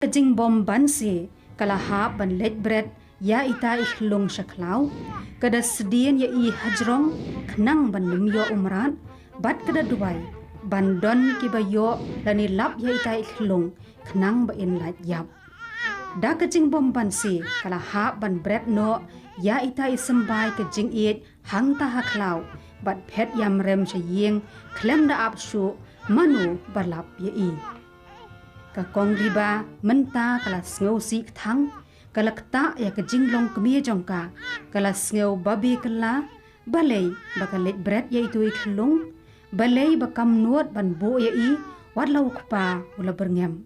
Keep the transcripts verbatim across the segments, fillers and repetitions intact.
Ka jingbym banse ka la hap ban leit bret ïa ita i khyllung sha khlaw. Ka da sdien ïa i hajrong khnang ban ym ïoh u mrad, bad ka da duwai ban don kiba ïoh lane lap ïa ita i khyllung khnang ba in lait ïap. Da ka jingbym banse ka la hap ban bret noh ïa ita i symbai ka jingïeit hangta ha khlaw, bad phet ïamrem sha ïing khlem da ap shuh mano ba lap ïa i. Ka Kong Riba mynta ka la sngewsih kthang, ka la ktah ïa ka jinglong kmie jong ka, ka la sngew babe kylla, balei ba ka leit bret ïa itu i khyllung, balei ba kam nud ban buh ïa i, wat la u kpa u la byrngem.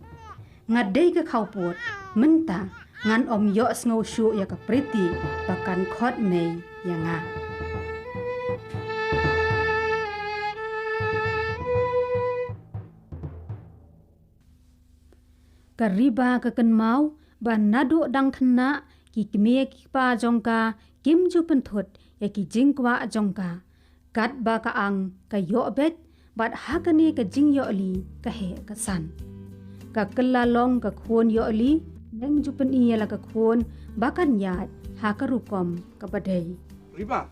Nga dei ka khawpud, mynta ngan ym ïoh sngew shuh ïa ka Priti ba kan khot mei ïa nga. Ka Riba ka kynmaw ba naduh dang khynnah ki kmie ki kpa jong ka kim ju pynthut ïa ki jingkwah jong ka. Katba ka ang ka ïoh beit, bad ha kane ka jingïoh lih ka heh ka san. Ka kylla long ka khun ïoh lih, neng ju pyni ïa la ka khun ba kan ïaid ha ka rukom kaba dei. Riba,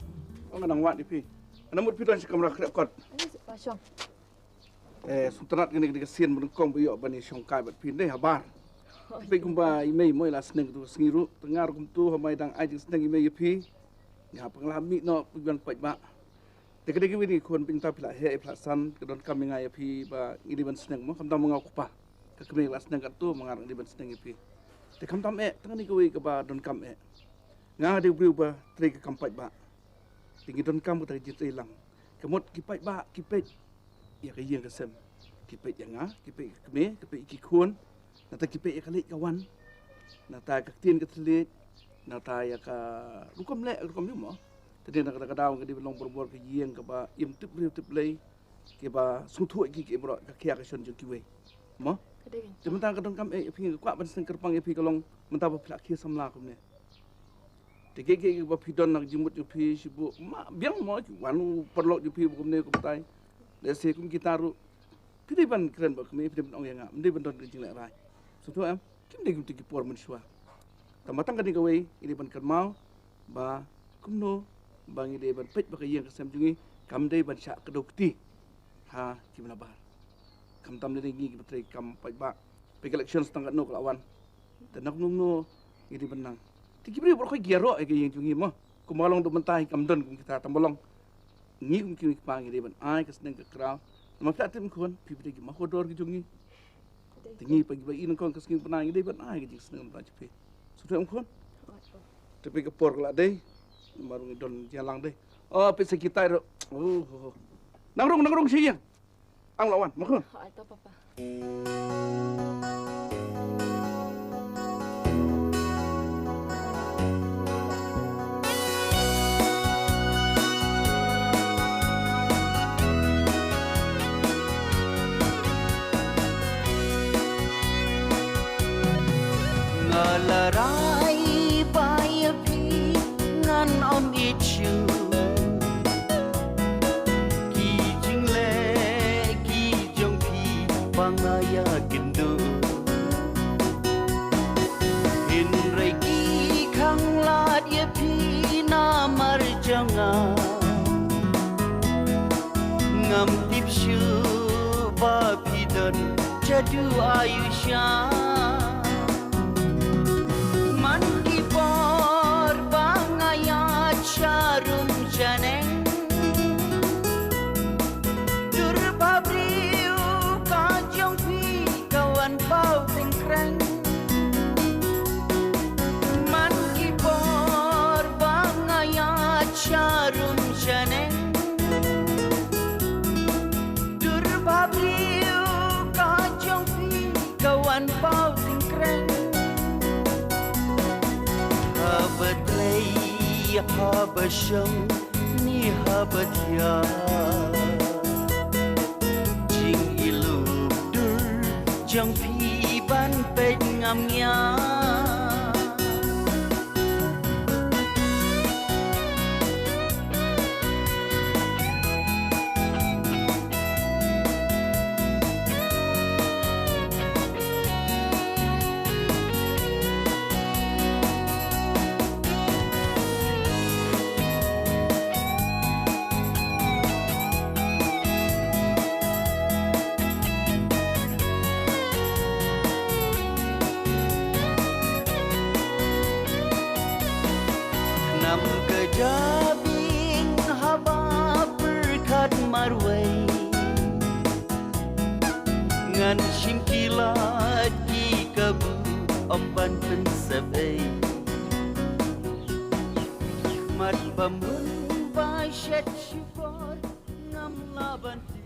ong nga nang wad ïa phi. Ana mut phi don shi kamra khreh kot. Eh, sngewtynnat kane ka dei ka sien ba nyngkong ba ïoh ban ïa shongkai bad phi ne habar. Phi kumba i mei mo i la sneng tu sngi ruh, tang nga ruh kumtu, ha mai dang ai jingsneng i mei ïa phi. Nga pang la mih noh phi ban paidbah. Te ka dei ka wi ni khun, pynta phi la heh phi la san, ka donkam ïa nga ïa phi ba ngi dei ban sneng mo, khamtam ma nga u kpa. Ka kmie la sneng katto, ma nga ruh ngi dei ban sneng ïa phi. Te khamtam eh, tang kane ka wi kaba donkam eh. Nga dei u briew ba trei ka kam paidbah. Te ngi donkam kata ka jingtrei lang. Ka mut ki paidbah ki peit ïa ka ïing ka sem. Ki peit ïa nga, ki peit ïa ka kmie, ki peit ïa ki khun. Nangta ki peit ïa ka leit ka wan. Nangta ka ktien ka thylliej. Nangta ïa ka rukom leh rukom ïa mo. Te dei na kata ka daw ka dei ban long barabor ka ïing kaba im tip briew tip Blei. Kiba sngewthuh ïa ki, ki im baroh ka khia ka shon jong kiwei. Mo? Ka dei. Te mynta ka donkam eh ïa phi, nga kwah ban seng kyrpang ïa phi ka long mynta ba phi la khie samla kumne. Te kiei kiei ba phi don na ka jingmut jong phi shibun ma biang mo, ki wan u paralok jong phi ba kumne kumtai. Lehse kum kita ruh phi dei ban kren bad kmie, phi dei ban ong ïa nga, ym dei ban don ka jinglehrai. Sngewthuh em? Kim dei kumta ki por mynshuwa. Tang ba tang kane kawei ngi dei ban kynmaw ba kumno ba ngi dei ban peit ba ka ïing ka sem jong ngi kam dei ban shah kdew kti ha ki bynta bar. Khamtam lei ngi kiba trei kam paidbah. Peit ka election tang katno ka la wan. Te na kumno kumno ngi dei ban nang. Te ki briew baroh ki ïaroh ïa ka ïing jong ngi mo. Kumba long duh mynta hi kam don kum kita, tang ba long ngi kum ki kpa ngi dei ban ai ka sneng ka kraw. Namar phi la tip khun, phi dei ki mahodor ki jong ngi. Te ngi pat kiba i nyngkong ka sngi bnai ngi dei ban ai ka jingsneng bnai jong phi. Sngewthuh em khun. Te peit ka por ka la dei. Namar ngi don jingïalang dei. Oh, peit sa kitai ruh. Oh, oh, oh. Nang rung, nang rung sha ïing. Ang la wan, ma khun. Hooid to papa. Nga la rai ba ïa phi ngan ym ïeit shuh. Ki jingleh ki jong phi ba nga ïakynduh. Hynrei ki khanglad ïa phi namar jong nga. Ngam tip shuh ba phi don jadu ayu sha. Man ki por ba nga ïaid sharum shaneng. Dur ba briew ka jong phi ka wan paw tyngkreng. Man ki por ba nga ïaid sharum shaneng. Dur ba briew ka jong phi ka wan paw tyngkreng. Haba trei haba shong ne haba thiah. Jingïalum dur jong phi ban peit ngam ñiah. Ka jabieng haba pyrkhat marwei, ngan shim ki lad ki kabu, ym ban pynsep ei. Mat ba mun ba shet shukor, ngam lah ban ti.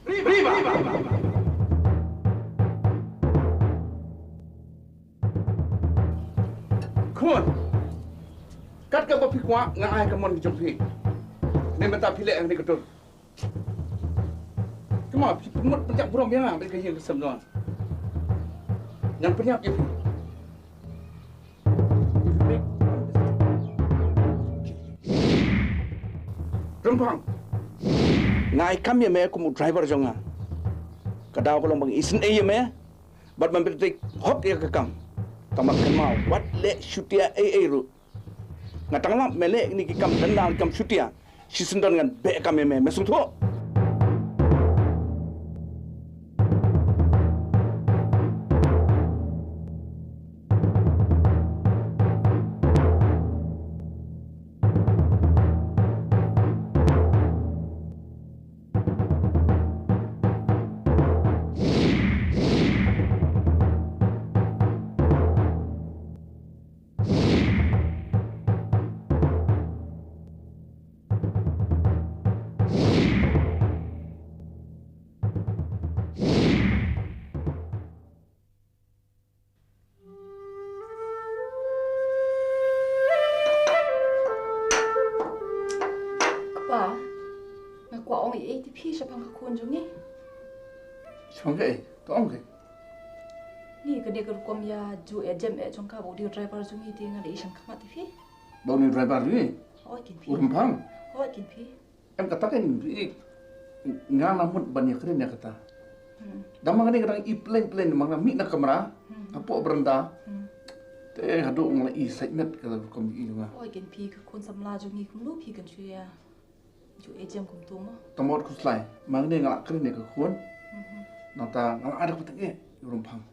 Riva! Khun, kat kaba phi kwah nga ai ka mon ka jong phi. Ne mynta phi leh hangne ka dur. Kumno phi pynmut pynjah burom ïa nga bad ka ïing ka sem jong nga. Ngan pynïap ïa phi. Rymphang, nga ai kam ïa me kum u driver jong nga. Ka daw ka long ba nga isynei ïa me bad ban pyntik hok ïa ka kam. Tangba kynmaw, wat leh shutia ei ei ruh. Nga tang lap me leh kine ki kam dang dang, kam shutia. Shisyndon ngan beh kam ïa me, me sngewthuh? Kpa, nga kwah ong ei ei te phi shaphang ka khun jong ngi. Shaphang kaei? To ong kaei? Ni kane ka rukom ïa ju eh jem eh jong ka, ba u dei u driver jong ngi te nga la i sha khmat te phi. Ba u dei u driver jong ngi? Hooid kein phi. U Rymphang? Hooid kein phi. Em, kata kein phi, nga la mut ban ïakren ïa kata. Hmm. Tangba nga dang i plain plain, ma nga mih na kamra, hmm, hapoh baranda. Hmm. Te haduh nga la i sait met ka rukom i jong nga. Hooid kein phi, ka khun samla jong ngi kumno phi kan shu ïa ju eh jem kumto mo. Tang ba wat khuslai, ma nga la kren ïa ka khun. Hmm. Nangta nga la ai da ka pateng eh ïa u Rymphang.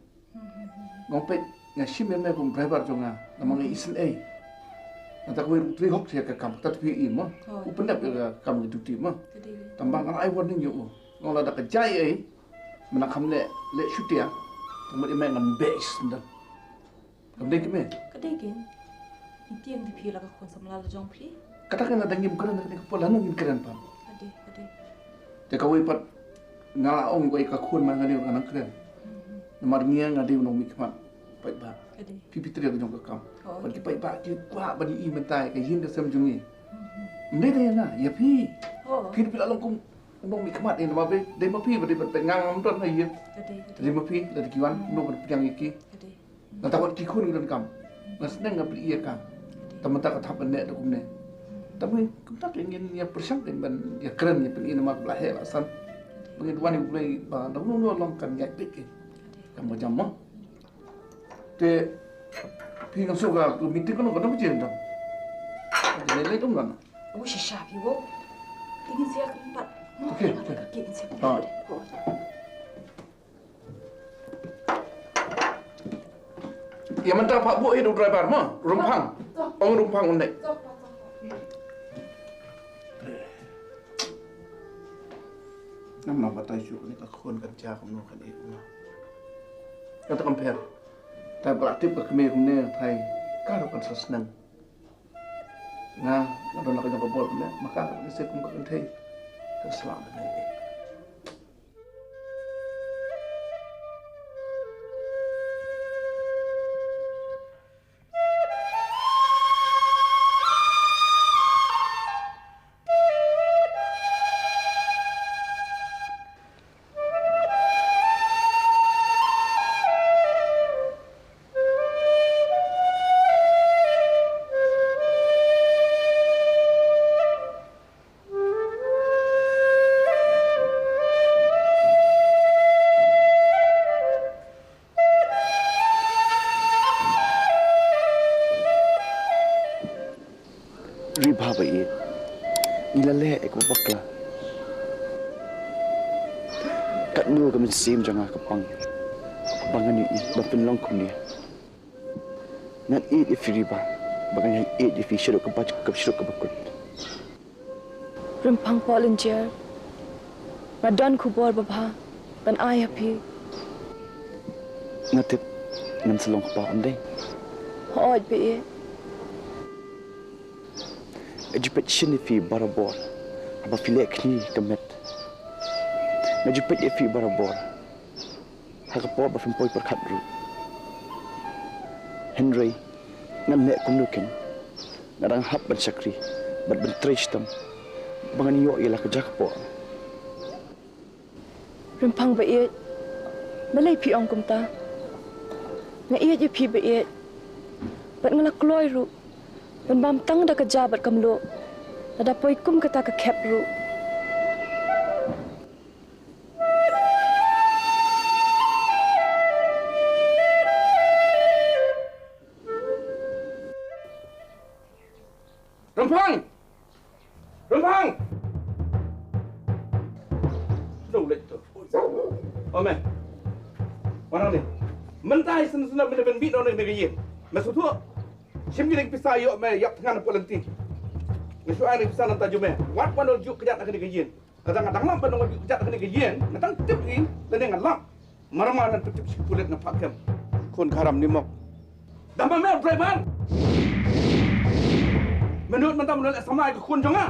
Nga ong peit, nga shim ïa me kum driver jong nga, namar nga isynei. Nangta kawei ruh u trei hok sha ka kam, kata te phi i mo. Hooid. U pyndep ïa ka kam ka duty mo. Ka dei. Tangba nga la ai warning ïa u. Nga ong lada ka jia ei ei, mynta kham leh, leh shutia. Tang ba ïa me ngan beh shisyndon. Kam dei kein me? Ka dei kein. Ngi tieng te phi la ka khun samla la jong phi. Kata kein lada ngim kren kane ka por lano ngin kren pat. Ka dei, ka dei. Te kawei pat nga la ong ïa ka khun ma nga dei nga nang kren. Hmm, hmm. Namar ngi nga dei u nongmihkhmat paidbah. Ka dei. Phi phi trei ka jong ka kam. Oh, bad ki paidbah ki kwah ban ïohi mynta ïa ka ïing ka sem jong ngi. Hmm, hmm. Ym dei tang ïa nga, ïa phi. Oh. Phi phi la long kum u nongmihkhmat ïa namar ba dei ma phi ba dei bad phi, nga ngam don ha ïing. Ka dei, ka dei. Dei ma phi, lada ki wan, hmm, kumno ban pdiang ïa ki. Ka dei. Nangta wat ki khun ki donkam. Nga sneng nga plie ïa ka. Te mynta ka thap ban leh da kumne. Te mynta kumta ke ngin ïa pyrshang kein ban ïa kren ïa pyni namar ba la heh la san. Ba ngin wan ïa U Blei ba da uno uno long kan ïaid beit kein. Kam ba jam mo. Te phi nga shu ka meeting kano kano ba jin dang. Ka leit leit um lan. Oh, shisha phi wo. Te ngin sia kein pat. Okay, okay. Ka ki ngin sia. Ah. Ïa mynta phah buh ïa u driver mo, Rymphang. To. Ong Rymphang un dei. To, to, to, to. Ngam lah batai shuh kane ka khun kan jia kumno kan ïa kumno. Kata kam pher. Te ba la tip ka kmie kumne thai ka ruh kan sa sneng. Nga, nga don la ka jong ka bor kumne, ma ka ka se kum ka kynthei. Kan sla kumne. Ri bha ba ïeit, ngi la leh ïa ka bakla. Katno ka mynsiem jong nga ka pang ba ngan ïohi ba pynlong kumne. Ngan ïeit ïa phi Riba, ba ngan ïeit ïa phi shaduh kaba, kaba shaduh kaba kut. Rymphang Paul Injer, nga don khubor babha ban ai ha phi. Nga tip ngan sa long kpa, ym dei? Hooid ba ïeit. Nga ju peit shisien ïa phi barabor haba phi leh kñi ka met. Nga ju peit ïa phi barabor ha ka por ba phim poi pyrkhat ruh. Hynrei ngan leh kumno keiñ, nga dang hap ban shakri bad ban trei shitom ba ngan ïoh ïa la ka jaka por. Rymphang ba ïeit, balei phi ong kumta? Nga ïeit ïa phi ba ïeit, bad nga la kloi ruh ban bam tang da ka ja bad ka mluh, lada poi kum kata ka khep ruh. Rymphang! Rymphang! Snow lek to. Oh, me. Wan hangne. Mynta hi shen shen me ban mih noh na kane ka ïing. Me sngewthuh? Shim kine ki pisa ïoh me ïap thngan hapoh lynti. Nga shu ai kine ki pisa na bynta jong me. Wat wan ong juh kjat na kane ka ïing. Lada nga dang lam ban ong juh kjat na kane ka ïing, nga dang tip hi lane nga lam. Marmar ngan pyntip sha ki pulit, nga phah kem. Khun ka haram nimok. Dang ma me u driver? Me nud mynta me nud leh samla ïa ka khun jong nga.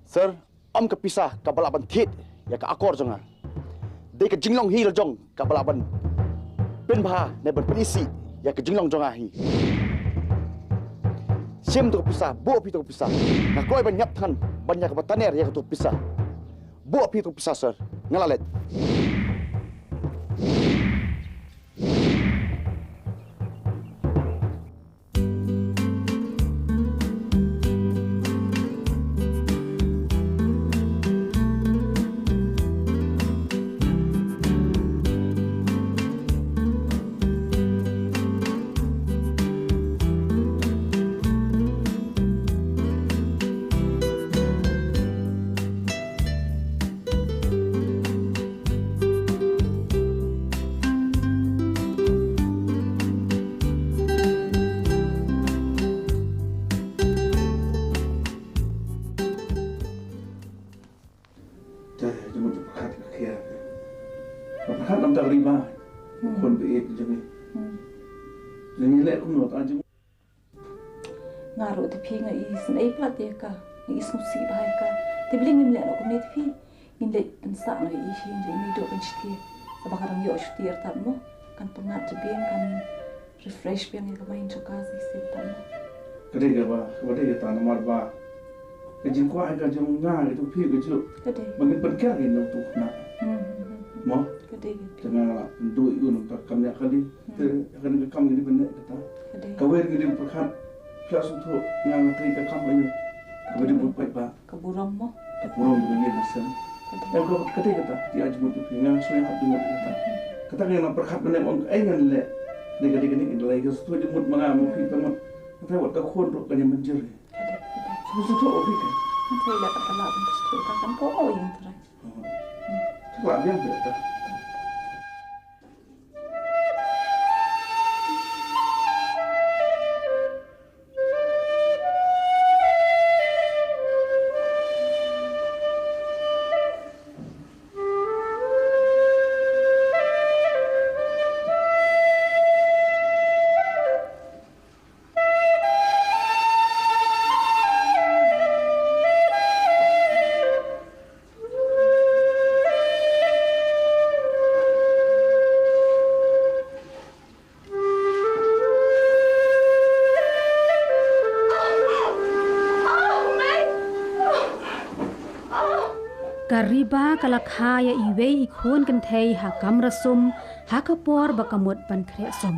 Sir, ym ka pisa kaba lah ban thied ïa ka akor jong nga. Dei ka jinglong hi la jong kaba lah ban pynbha ne ban pynisih ïa ka jinglong jong nga hi. Shim to ka pisa, buh phi to ka pisa. Nga kloi ban ïap thngan ban ïa kaba taner ïa ka to ka pisa. Buh phi to ka pisa, sir. Nga la leit. Te, jingmut jingpyrkhat ka khia. Pyrkhat namar ka Riba. Hmm. Khun ba ïeit jong ngi. Hmm. Jong ngi leh kumno ta jingmut. Nga ruh te phi nga isynei palat ïa ka. Nga isngewsih bha ïa ka. Te balei ngim leh noh kumne te phi. Ngin leit pynsah noh ïa i sha ïing jong i Meiduh ban shu thied. Haba ka dang ïoh shuti artat mo. Kan pyngngad jabieng, kan refresh biang ïa ka mind jong ka shisien tam. Ka dei kaba, kaba dei kata namar ba ka jingkwah ka jong nga ka jong phi ka juh. Ka dei. Ba ngin pynker ïa ngi na utu u khynnah. Hmm, hmm, hmm, hmm. Mo? Ka dei. Te nga la pynduh ïa u nangta kam ïa kali. Hmm. Te ïa kane ka kam ngi dei ban leh kata. Ka dei. Kawei ngi dei ban pyrkhat. Phi la sngewthuh nga nga trei ka kam aïu. Kaba dei ban pyrkhat ba. Ka burom mo. Ka burom ka ïing ka sem. Ka dei. Em, ka, ka dei kata, ka dei jingmut ïa phi, nga sngewsih hap jingmut ïa kata. Kata ngan nang pyrkhat mynne ong kaei ngan leh. Dei ka dei kane ngan leh, ka sngewthuh jingmut ma nga ma phi ka mut. Kata wat ka khun ruh kan ïa mynjur. Ka dei, ka dei. Sngewthuh ïa phi ka. Ngan sa leh kata lah ban sngewthuh ka kan ko ong ïa nga trai. Hmm. Ka lah biang phi kata. Ka Riba ka la kha ïa iwei i khun kynthei ha kamra sum ha ka por ba ka mut ban khreh sum.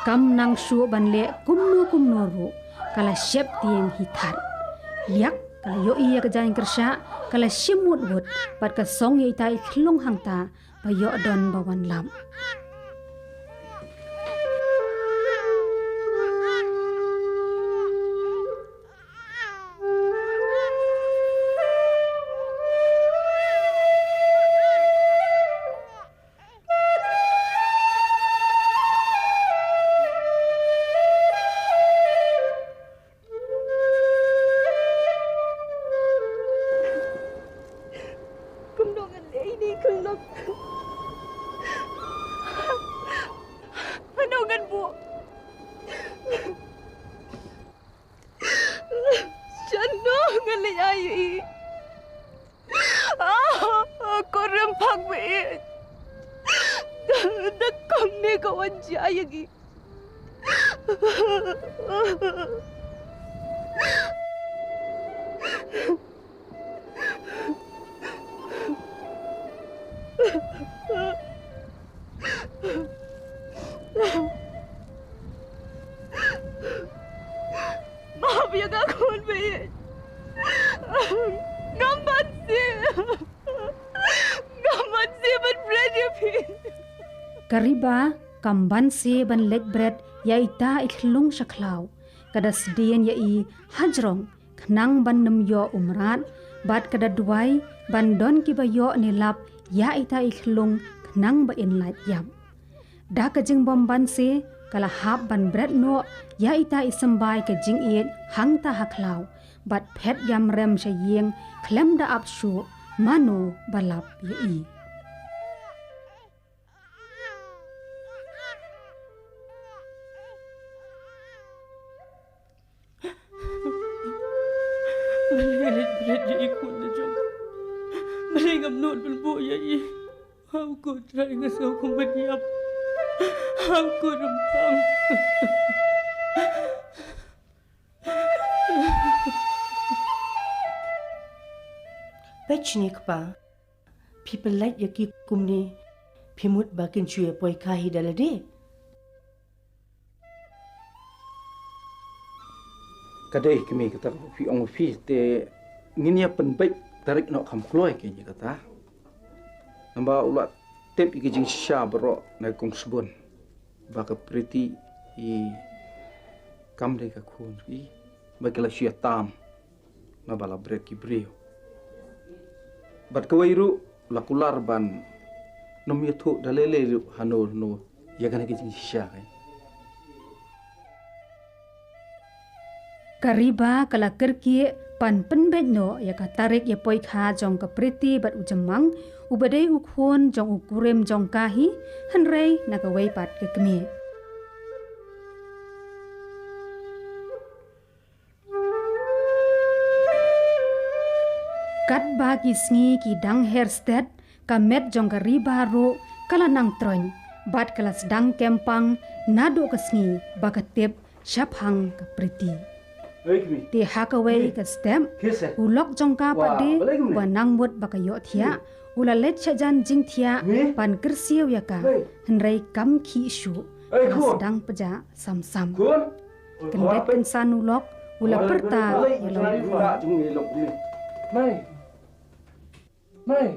Kam nang shuh ban leh kumno kumno ruh, ka la sheptieng hi thad. Liak ka la ïohi ïa ka jaiñkyrshah, ka la shim wut wut bad ka song ïa ita i khlung hangta ba ïoh don ba wan lap. Ano ngan buh? Shano ngan leit ai ïa i? Ah, ko rem phak ba i. Da kumne ka wan jia ïa ngi. Map ïa ka khun ba ïeit. Ngam banse. Ngam banse ban bret ïa phi. Ka Riba kam banse ban leit bret ïa ita i khyllung sha khlaw. Ka da sdien ïa i hajrong khnang ban nym ïoh u mrad, bad ka da duwai ban don kiba ïoh ne lap ïa ita i khyllung khnang ba in lait ïap. Da ka jingbym banse, ka la hap ban bret noh ïa ita i symbai ka jingïeit hangta ha khlaw, bad phet ïam rem sha ïing khlem da ap shuh mano ba lap ïa i. Balei nga leit bret ïa i khun jong nga? Balei ngam nud ban buh ïa i? Hau ko Trai, nga sngew kum ban ïap. Hau ko Rymphang. Peit shane kpa. Phi pynlait ïa ki kumne, phi mut ba kin shu ïa poi kha hi da lade. Ka dei kmie kata kaba phi ong phi te, ngin ïa pynbeit tarik noh kham kloi kein ïa kata. Namar u la tip ïa ki jingshisha baroh na kong Sbun ba ka Priti i kam dei ka khun i, ba ki la shu ïa tam naba la bret ki briew. Bad kawei ruh la kular ban nym ïathuh da lei lei ruh hano hano ïa kane ka jingshisha kein. Ka Riba ka la kyrkieh ban pynbeit noh ïa ka tarik ïa poi kha jong ka Priti bad u Jemmang, uba dei u khun jong u kurim jong ka hi, hynrei na kawei pat ka kmie. Katba ki sngi ki dang her stet, ka met jong ka Riba ruh ka la nang troiñ, bad ka la sdang kempang naduh ka sngi ba ka tip shaphang ka Priti. Hei, kmie. Te ha kawei ka step, kmie, u lok jong ka pat de, balei kumne, uba nang mut ba ka ïohthiah, kmie, u la leit shah jan jingthiah, kmie, ban kyrsiew ïa ka, hei, hynrei kam khih shuh, hei, ka la khun, sdang pjah sam sam. Khun. Kyndet kynsan u lok, u la pyrta ïa la u khun. Mei. Mei.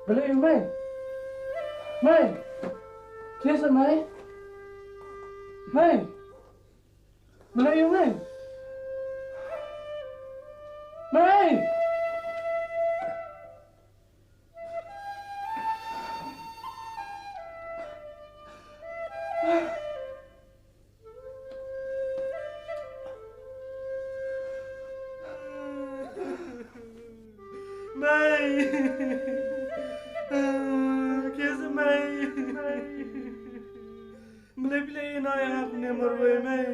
Balei mei? Mei. Kiss mei. Mei. Balei mei? Mei. Mei. Kiss mei. Mei. Balei phi leh ïa nga kumne marwei mei?